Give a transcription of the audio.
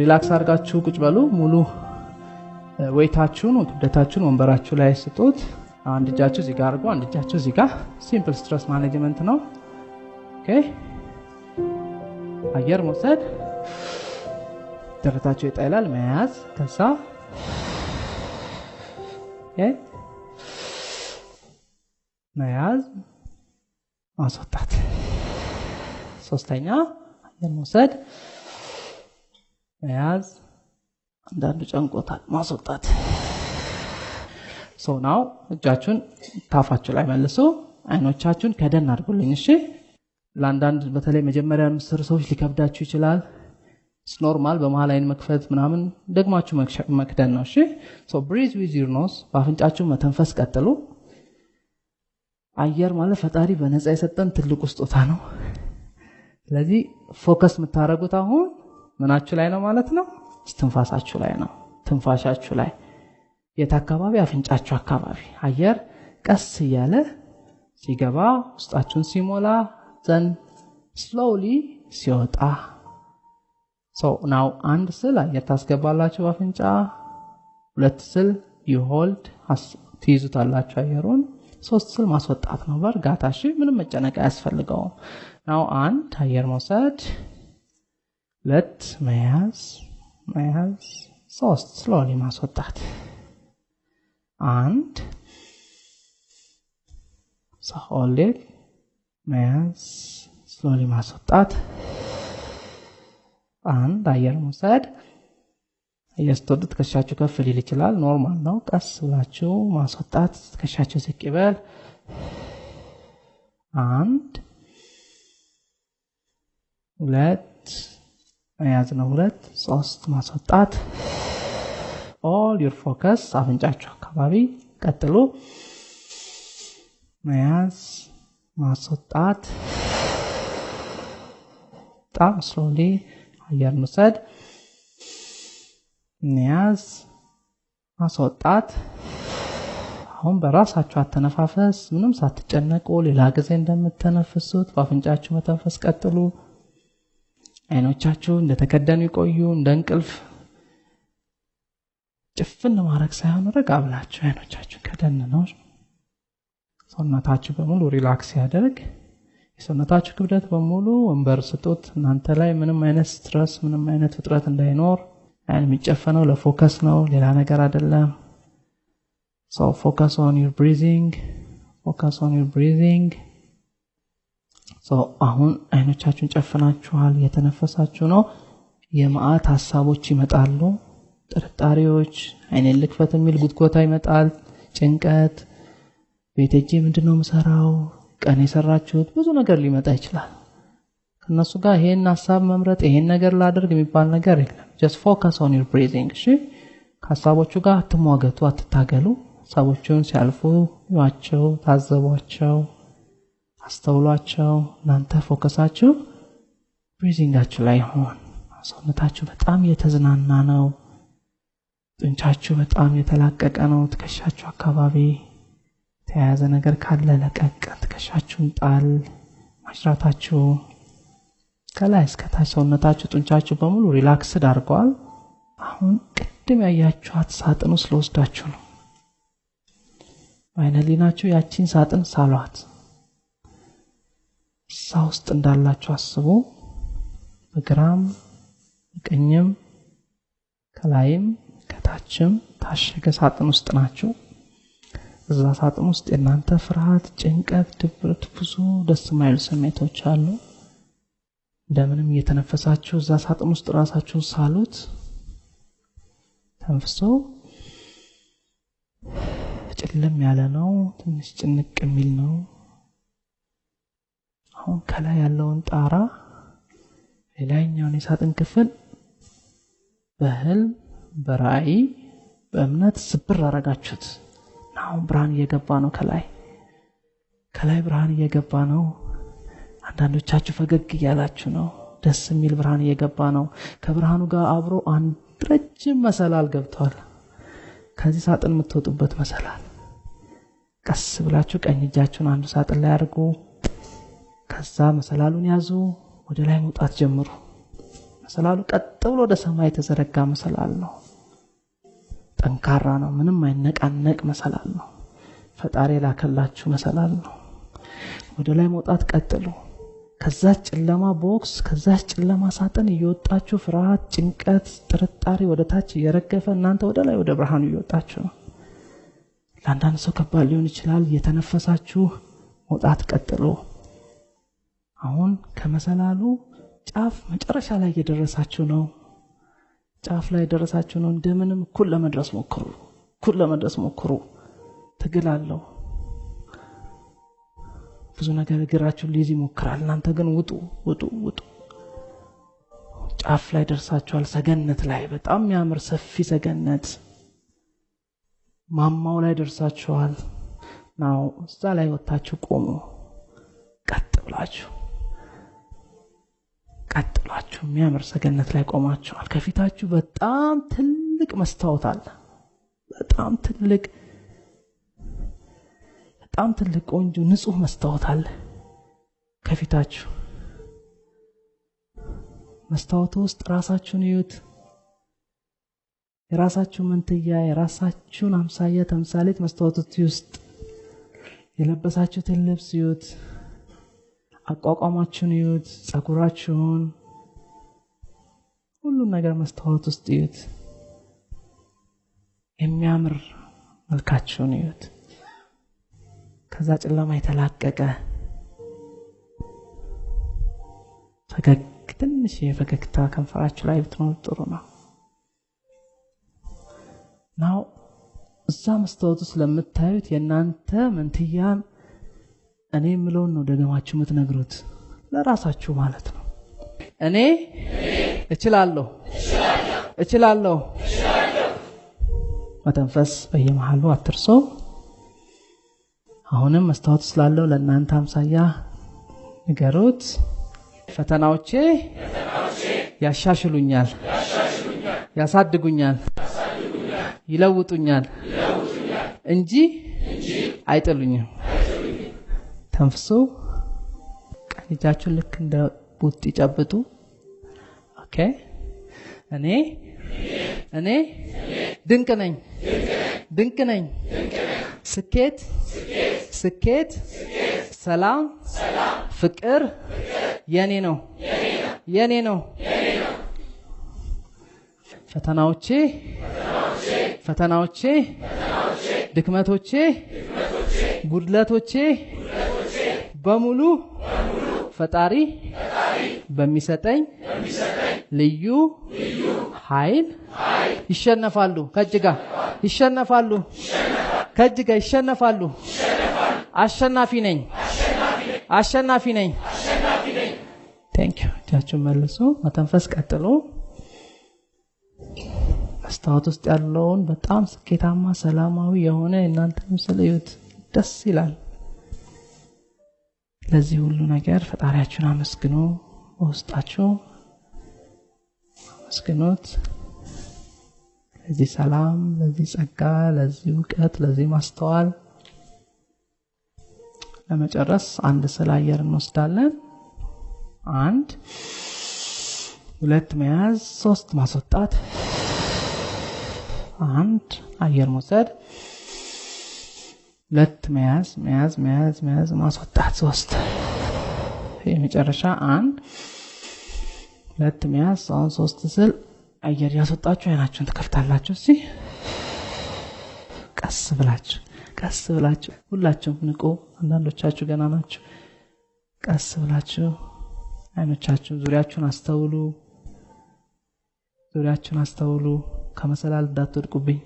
Relax አድርጋችሁ ቁጭ በሉ። ሙሉ weight ኣችሁን፣ ክብደታችሁን ወንበራችሁ ላይ ስጡት። አንድ እጃችሁ እዚህ ጋር አድርጉ፣ አንድ እጃችሁ እዚህ ጋር። Simple stress management ነው። Okay፣ አየር መውሰድ፣ ደረታችሁ ይጣላል፣ መያዝ፣ ከዛ okay፣ መያዝ፣ ማስወጣት። ሶስተኛ አየር መውሰድ፣ መያዝ፣ አንዳንዱ ጨንቆታል፣ ማስወጣት። So now እጃችሁን ታፋችሁ ላይ መልሱ። አይኖቻችሁን ከደን አድርጉልኝ። እሺ፣ ለአንዳንድ በተለይ መጀመሪያ የምትሰሩ ሰዎች ሊከብዳችሁ ይችላል። Normal፣ በመሀል አይን መክፈት ምናምን ደግማችሁ መክደን ነው። እሺ፣ so breathe with your nose፣ በአፍንጫችሁ መተንፈስ ቀጥሉ። አየር ማለት ፈጣሪ በነፃ የሰጠን ትልቁ ስጦታ ነው። ስለዚህ focus የምታደርጉት አሁን ምናችሁ ላይ ነው ማለት ነው? ትንፋሳችሁ ላይ ነው። ትንፋሻችሁ ላይ የት አካባቢ? አፍንጫችሁ አካባቢ። አየር ቀስ እያለ ሲገባ ውስጣችሁን ሲሞላ፣ then slowly ሲወጣ። So now አንድ ስል አየር ታስገባላችሁ በአፍንጫ፣ ሁለት ስል you hold፣ ትይዙታላችሁ አየሩን፣ ሶስት ስል ማስወጣት ነው በእርጋታ። እሺ፣ ምንም መጨነቅ አያስፈልገውም። Now አንድ አየር መውሰድ፣ ሁለት መያዝ፣ መያዝ፣ ሶስት slowly ማስወጣት። አንድ፣ hold፣ መያዝ፣ slowly ማስወጣት። አንድ አየር መውሰድ። አየር ስትወጡ ትከሻችሁ ከፍ ሊል ይችላል። Normal ነው። ቀስ ብላችሁ ማስወጣት፣ ትከሻችሁ ዝቅ ይበል። አንድ፣ ሁለት፣ መያዝ ነው። ሁለት፣ ሶስት ማስወጣት። All your focus አፍንጫችሁ አካባቢ። ቀጥሉ። መያዝ፣ ማስወጣት። በጣም slowly አየር እንውሰድ። መያዝ፣ ማስወጣት። አሁን በራሳችሁ አተነፋፈስ ምንም ሳትጨነቁ ሌላ ጊዜ እንደምትተነፍሱት በአፍንጫችሁ መተንፈስ ቀጥሉ። አይኖቻችሁ እንደተከደኑ ይቆዩ። እንደ እንቅልፍ ጭፍን ማድረግ ሳይሆን ረጋ ብላችሁ አይኖቻችሁ ከደን ነው። ሰውነታችሁ በሙሉ relax ያደርግ። የሰውነታችሁ ክብደት በሙሉ ወንበር ስጡት። እናንተ ላይ ምንም አይነት stress፣ ምንም አይነት ውጥረት እንዳይኖር። አይን የሚጨፈነው ለ focus ነው፣ ሌላ ነገር አይደለም። So focus on your breathing, focus on your breathing. So አሁን አይኖቻችሁን ጨፍናችኋል፣ እየተነፈሳችሁ ነው። የመዓት ሀሳቦች ይመጣሉ፣ ጥርጣሬዎች፣ አይኔን ልክፈት የሚል ጉትጎታ ይመጣል፣ ጭንቀት፣ ቤት ሄጄ ምንድን ነው የምሰራው፣ ቀን የሰራችሁት ብዙ ነገር ሊመጣ ይችላል። ከእነሱ ጋር ይሄን ሀሳብ መምረጥ፣ ይሄን ነገር ላደርግ የሚባል ነገር የለም። Just focus on your breathing። እሺ፣ ከሀሳቦቹ ጋር አትሟገቱ፣ አትታገሉ። ሀሳቦቹን ሲያልፉ እዩዋቸው፣ ታዘቧቸው፣ አስተውሏቸው። እናንተ focus ኣችሁ breathing ኣችሁ ላይ ይሆን። ሰውነታችሁ በጣም የተዝናና ነው። ጡንቻችሁ በጣም የተላቀቀ ነው። ትከሻችሁ አካባቢ የተያያዘ ነገር ካለ ለቀቅ፣ ትከሻችሁን ጣል፣ ማጅራታችሁ ከላይ እስከታች ሰውነታችሁ፣ ጡንቻችሁ በሙሉ relaxed አድርገዋል። አሁን ቅድም ያያችኋት ሳጥን ውስጥ ልወስዳችሁ ነው። በአይነ ህሊናችሁ ያቺን ሳጥን ሳሏት። እዛ ውስጥ እንዳላችሁ አስቡ። በግራም በቀኝም ከላይም ከታችም ታሸገ ሳጥን ውስጥ ናችሁ። እዛ ሳጥን ውስጥ የእናንተ ፍርሃት፣ ጭንቀት፣ ድብርት፣ ብዙ ደስ የማይሉ ስሜቶች አሉ። እንደምንም እየተነፈሳችሁ እዛ ሳጥን ውስጥ ራሳችሁን ሳሉት። ተንፍሶ ጭልም ያለ ነው። ትንሽ ጭንቅ የሚል ነው። አሁን ከላይ ያለውን ጣራ፣ ሌላኛውን የሳጥን ክፍል በህልም፣ በራእይ፣ በእምነት ስብር አረጋችሁት። አሁን ብርሃን እየገባ ነው። ከላይ ከላይ ብርሃን እየገባ ነው። አንዳንዶቻችሁ ፈገግ እያላችሁ ነው። ደስ የሚል ብርሃን እየገባ ነው። ከብርሃኑ ጋር አብሮ አንድ ረጅም መሰላል ገብቷል። ከዚህ ሳጥን የምትወጡበት መሰላል። ቀስ ብላችሁ ቀኝ እጃችሁን አንዱ ሳጥን ላይ አድርጉ። ከዛ መሰላሉን ያዙ። ወደ ላይ መውጣት ጀምሩ። መሰላሉ ቀጥ ብሎ ወደ ሰማይ የተዘረጋ መሰላል ነው። ጠንካራ ነው። ምንም አይነቃነቅ መሰላል ነው። ፈጣሪ ላከላችሁ መሰላል ነው። ወደ ላይ መውጣት ቀጥሉ። ከዛች ጨለማ box፣ ከዛች ጨለማ ሳጥን እየወጣችሁ ፍርሃት፣ ጭንቀት፣ ጥርጣሬ ወደ ታች እየረገፈ እናንተ ወደ ላይ ወደ ብርሃኑ እየወጣችሁ ነው። ለአንዳንድ ሰው ከባድ ሊሆን ይችላል። እየተነፈሳችሁ መውጣት ቀጥሉ። አሁን ከመሰላሉ ጫፍ መጨረሻ ላይ እየደረሳችሁ ነው። ጫፍ ላይ የደረሳችሁ ነው። እንደምንም እኩል ለመድረስ ሞክሩ። እኩል ለመድረስ ሞክሩ። ትግል አለው። ብዙ ነገር እግራችሁን ሊይዝ ይሞክራል። እናንተ ግን ውጡ ውጡ ውጡ። ጫፍ ላይ ደርሳችኋል። ሰገነት ላይ፣ በጣም የሚያምር ሰፊ ሰገነት ማማው ላይ ደርሳችኋል። Now እዛ ላይ ወጥታችሁ ቆሙ። ቀጥ ብላችሁ፣ ቀጥ ብላችሁ የሚያምር ሰገነት ላይ ቆማችኋል። ከፊታችሁ በጣም ትልቅ መስታወት አለ። በጣም ትልቅ፣ በጣም ትልቅ፣ ቆንጆ ንጹህ መስታወት አለ ከፊታችሁ። መስታወቱ ውስጥ ራሳችሁን እዩት። የራሳችሁ መንትያ፣ የራሳችሁን አምሳያ ተምሳሌት መስታወቱ ውስጥ፣ የለበሳችሁትን ልብስ እዩት። አቋቋማችሁን እዩት። ጸጉራችሁን፣ ሁሉን ነገር መስታወት ውስጥ እዩት። የሚያምር መልካችሁን እዩት። ከዛ ጨለማ የተላቀቀ ፈገግ፣ ትንሽ የፈገግታ ከንፈራችሁ ላይ ብትኖር ጥሩ ነው። Now እዛ መስታወቱ ስለምታዩት የእናንተ መንትያን እኔ የምለውን ነው ደግማችሁ የምትነግሩት ለራሳችሁ ማለት ነው። እኔ እችላለሁ፣ እችላለሁ። መተንፈስ በየመሃሉ አትርሶ። አሁንም መስታወት ስላለው ለእናንተ አምሳያ ንገሩት። ፈተናዎቼ ያሻሽሉኛል፣ ያሳድጉኛል፣ ይለውጡኛል እንጂ አይጥሉኝም። ተንፍሱ። ቀኝ እጃችሁን ልክ እንደ ቡጢ ጨብጡ። Okay። እኔ ድንቅ ነኝ፣ ድንቅ ነኝ። ስኬት፣ ስኬት፣ ሰላም፣ ፍቅር የኔ ነው፣ የኔ ነው። ፈተናዎቼ፣ ፈተናዎቼ፣ ድክመቶቼ፣ ጉድለቶቼ በሙሉ ፈጣሪ በሚሰጠኝ ልዩ ኃይል ይሸነፋሉ። ከእጅ ጋር ይሸነፋሉ። ከእጅ ጋር ይሸነፋሉ። አሸናፊ ነኝ። አሸናፊ ነኝ። Thank you። እጃችሁን መልሱ። መተንፈስ ቀጥሎ። መስታወት ውስጥ ያለውን በጣም ስኬታማ፣ ሰላማዊ የሆነ የእናንተ ምስል እዩት። ደስ ይላል። ለዚህ ሁሉ ነገር ፈጣሪያችሁን አመስግኑ። በውስጣችሁ አመስግኑት። ለዚህ ሰላም፣ ለዚህ ጸጋ፣ ለዚህ እውቀት፣ ለዚህ ማስተዋል። ለመጨረስ አንድ ስለ አየር እንወስዳለን። አንድ፣ ሁለት መያዝ፣ ሶስት ማስወጣት። አንድ አየር መውሰድ፣ ሁለት መያዝ፣ መያዝ፣ መያዝ፣ መያዝ፣ ማስወጣት፣ ሶስት። የመጨረሻ አንድ፣ ሁለት መያዝ። አሁን ሶስት ስል አየር ያስወጣችሁ አይናችሁን ትከፍታላችሁ። እስኪ ቀስ ብላችሁ፣ ቀስ ብላችሁ፣ ሁላችሁም ንቁ። አንዳንዶቻችሁ ገና ናችሁ። ቀስ ብላችሁ አይኖቻችሁን፣ ዙሪያችሁን አስተውሉ። ዙሪያችሁን አስተውሉ። ከመሰላል እንዳትወድቁብኝ።